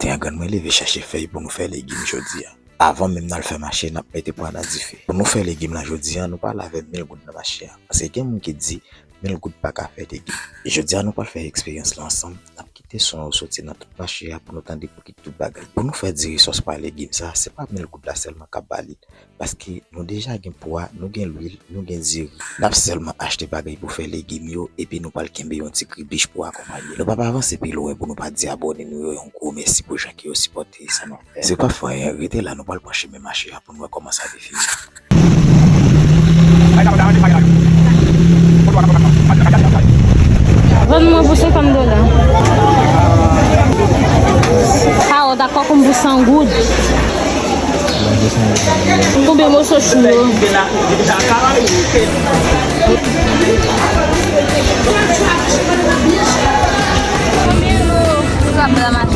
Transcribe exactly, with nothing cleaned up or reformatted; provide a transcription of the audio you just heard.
Gran grann mwen leve chache fèy pou nou fè legim jodi a. Avan menm n al fè mache, n ap mete pwa nan dife. Pou nou fè legim la jodi a, nou pale avè mil goud nan mache a. Paske gen moun ki di, mil goud pa ka fè legim. E jodi a, nou pral fè eksperyans la ansanm. N ap kite son yo soti nan tout mache a pou nou tande pou ki tout bagay. Pou nou fè diri sòs pa legim sa, se pa mil goud la sèlman k ap ba li. Paske nou deja gen pwa, nou gen lwil, nou gen diri. N ap sèlman achte bagay pou fè legim yo, epi nou pral kenbe yon ti kribich pou akonpanye. Nou p ap avanse pi lwen pou nou pa di abòne nou yo yon gwo mèsi pou jan ke yo sipòte sa n ap fè. Se pa fè anyen, rete la, nou pral pran chemen mache a pou n wè kòman sa defini. Vann mwen pou senkant dola. Kawòt ak kòkonm pou san goud. Konbyen moso chou yo? Konbyen nou? Ou ka blan mache.